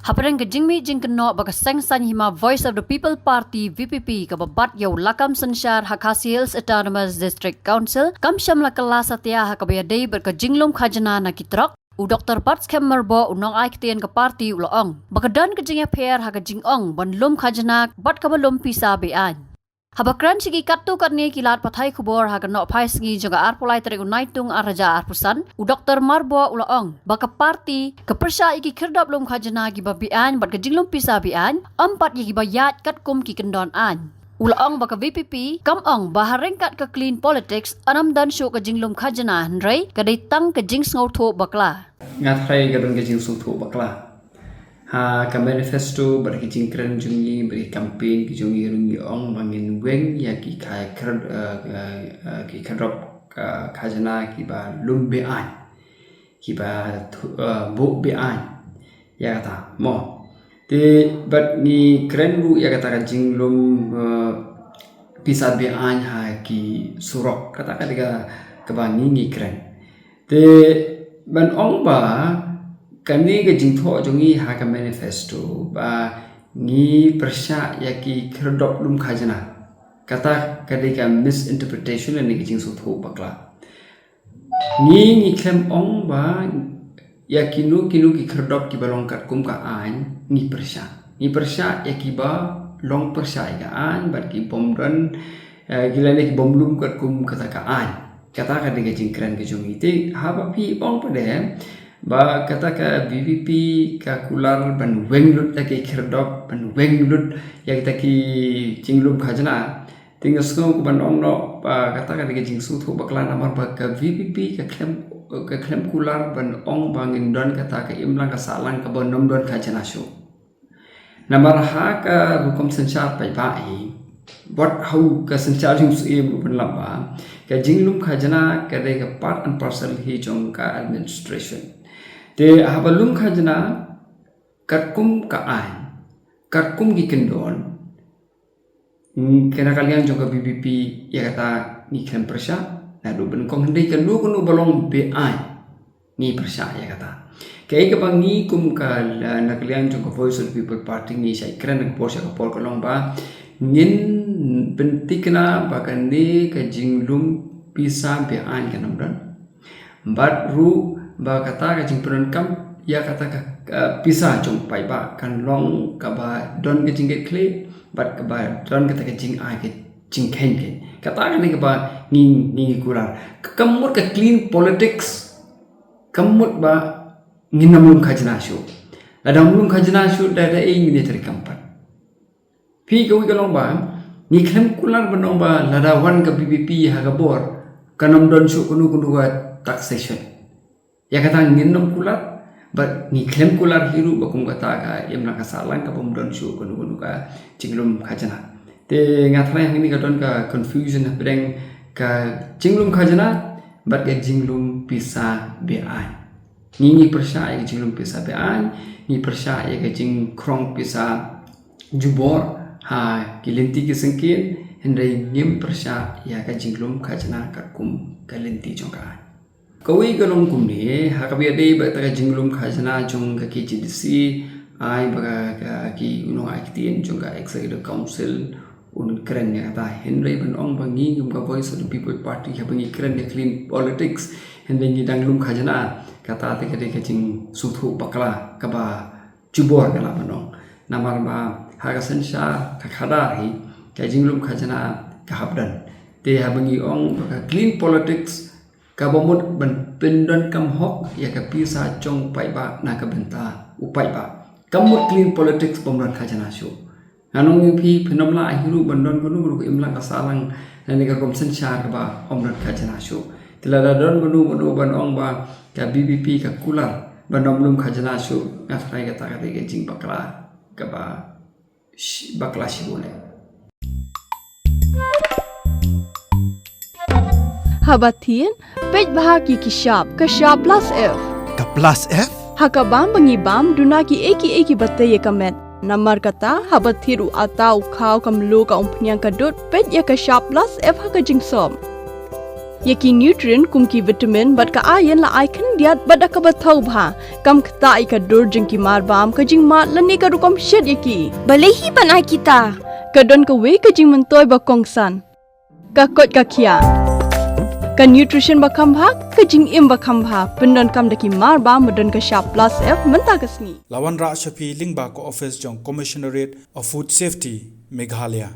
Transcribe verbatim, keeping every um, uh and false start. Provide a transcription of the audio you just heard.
Hapdeng ka jingmih jingkynnoh ba ka seng saiñ hima Voice of the People Party, V P P, kaba bat ïa u lakam synshar ha Khasi Hills Autonomous District Council, kam shym la kylla satia ha kaba ïadei bad ka jinglum khajna na ki trok, u Doktor Batskhem Myrboh, u nongai ktien ka party, u la ong ba ka don ka jingïapher ha ka jingong ban lum khajna bad kaba lum pisa be-aiñ. Haba kren sha ki katto katne ki lad pathai khubor ha ka nohphai sngi jong ka arphew lai tarik u Naitung arhajar arphew san, u Doktor Myrboh u la ong ba ka party ka pyrshah ïa ki khyrdop lum khajna kiba be-aiñ bad ka jinglum pisa be-aiñ, ym pat ïa kiba ïaid katkum ki kyndon aiñ. U la ong ba ka V P P kam ong ba ha ryngkat ka clean politics ynnym don shuh ka jinglum khajna, hynrei ka dei tang ka jingsngewthuh bakla. Nga tharai ka don ka jingsngewthuh bakla. Ha ka manifesto bad ki jingkren jong ngi bad ki campaign ki jong ngi ruh ngi ong ba ngin weng ïa ki kha-, khyr-, eh, eh, eh, ki khyrdop, eh, khajna kiba lum be-aiñ, kiba thu-, eh, buh be-aiñ. Ïa kata mo. Te bad ngi kren ruh ïa kata ka jinglum, eh, pisa be-aiñ ha ki surok. Kata ka dei ka, kaba ngi ngi kren. Te ban ong ba kane ka jingthoh jong ngi ha ka manifesto ba ngi pyrshah ïa ki khyrdop lum khajna. Kata ka dei ka misinterpretation lane ka jingsngewthuh bakla. Ngi ngi khlem ong ba ïa kino kino ki khyrdop kiba long katkum ka aiñ ngi pyrshah. Ngi pyrshah ïa kiba long pyrshah ïa ka aiñ bad ki bym don, eh, ki lane ki bym lum katkum kata ka aiñ. Kata ka dei ka jingkren ka jong ngi. Te haba phi ong pat de ba kata ka V P P ka kular ban weng lut ïa ki khyrdop, ban weng lut ïa kita ki jinglum khajna. Te nga sngew ka ban ong noh ba kata ka dei ka jingsngewthuh bakla namar ba ka V P P ka khlem, ka khlem kular ban ong ba ngin don kata ka imlang ka sahlang kaba nym don khajna shuh. Namar ha ka rukom synshar paidbah hi, wat ha u ka synshar jong u Syiem ruh ban lam ba ka jinglum khajna ka dei ka part and parcel hi jong ka administration. Te haba lum khajna katkum ka aiñ, katkum ki kyndon, mm, ka na ka liang jong ka V P P ïa kata ngi khlem pyrshah, naduh ba nyngkong, hynrei kano kano ba long be-aiñ ngi pyrshah ïa kata. Kaei kaba ngi kum ka, eh, na ka liang jong ka Voice of the People Party ngi shait kren na ka por sha ka por ka long ba ngin pynthikna ba kane ka jinglum pisa be-aiñ kan ym don. Bad ruh ba kata ka jingpyndonkam ïa kata ka, eh, pisa jong paidbah kan long kaba don ka jingkitkhlieh bad kaba don kata ka jingai ka jingkheiñ kheiñ. Kata ka dei kaba ngi, ngi, ngi kular. Ka, ka mut ka clean politics, ka mut ba ngin ym lum khajna shuh. Lada ym lum khajna shuh da, da ei ngin ïatreilang pat. Phi, kawei ka long ba ngi khlem kular ban ong ba lada wan ka V P P ha ka bor kan ym don shuh kano kano ka taxation. Ïa kata ngin ym kular, bad ngi khlem kular hi ruh ba kum kata ka imlang ka sahlang ka bym don shuh kano kano ka jinglum khajna. Te nga tharai hangne ka don ka confusion hapdeng ka jinglum khajna bad ka jinglum pisa be-aiñ. Ngi ngi pyrshah ïa ka jinglum pisa be-aiñ, ngi pyrshah ïa ka jingkhrong pisa jubor ha ki lynti ki syngkien, hynrei ngim pyrshah ïa ka jinglum khajna katkum ka lynti jong ka aiñ. Kawei ka long kumne, ha kaba ïadei bad kata ka jinglum khajna jong ka K H A D C, ai ba ka, ka, ki, u nongai ktien jong ka Executive Council un kren ïa kata, hynrei ban ong ba ngi kum ka Voice of the People Party haba ngi kren ïa clean politics, hynrei ngi dang lum khajna, kata te ka dei ka jingsngewthuh bakla kaba jubor ka lah ban ong. Namar ba ha ka synshar ka khadar hi ka jinglum khajna ka hap don. Te haba ngi ong ba ka clean politics kaba mut ban pyndonkam hok ïa ka pisa jong paidbah na ka bynta u paidbah. Ka mut clean politics bym don khajna shuh. Ngan ong ïa phi, phin ym lah hi ruh ban don kano kano ka imlang ka sahlang lane ka rukom synshar kaba ym don khajna shuh. Te lada don mano mano ban ong ba ka V P P ka kular ban ym lum khajna shuh, nga tharai kata ka dei ka jingbakla kaba sh-, bakla shibun eh. Haba thied, peit bha ki ki shap, ka shap plus F. Ka plus F? Ha ka bam ba ngi bam, duna kiei kiei kiba tei ïa ka met. Namar kata, haba thied u atta, u khaw, ka mluh, ka umphniang, ka dud, peit ïa ka shap plus F ha ka jingsop. Ïa ki nutrient kum ki vitamin bad ka iron la ai khyndiat bad da kaba thaw bha, kam ktah ïa ka dur jong ki marbam, ka jingmad lane ka rukom shet ïa ki. Balei hi ban ai kita? Ka don kawei ka jingmyntoi ba kongsan. Ka koit ka khiah. Ka nutrition ba kham bha, ka jingim ba kham bha, pyndonkam da ki marbam ba don ka shap plus F mynta ka sngi. La wanrah sha phi lyngba ka office jong Commissionerate of Food Safety, Meghalaya.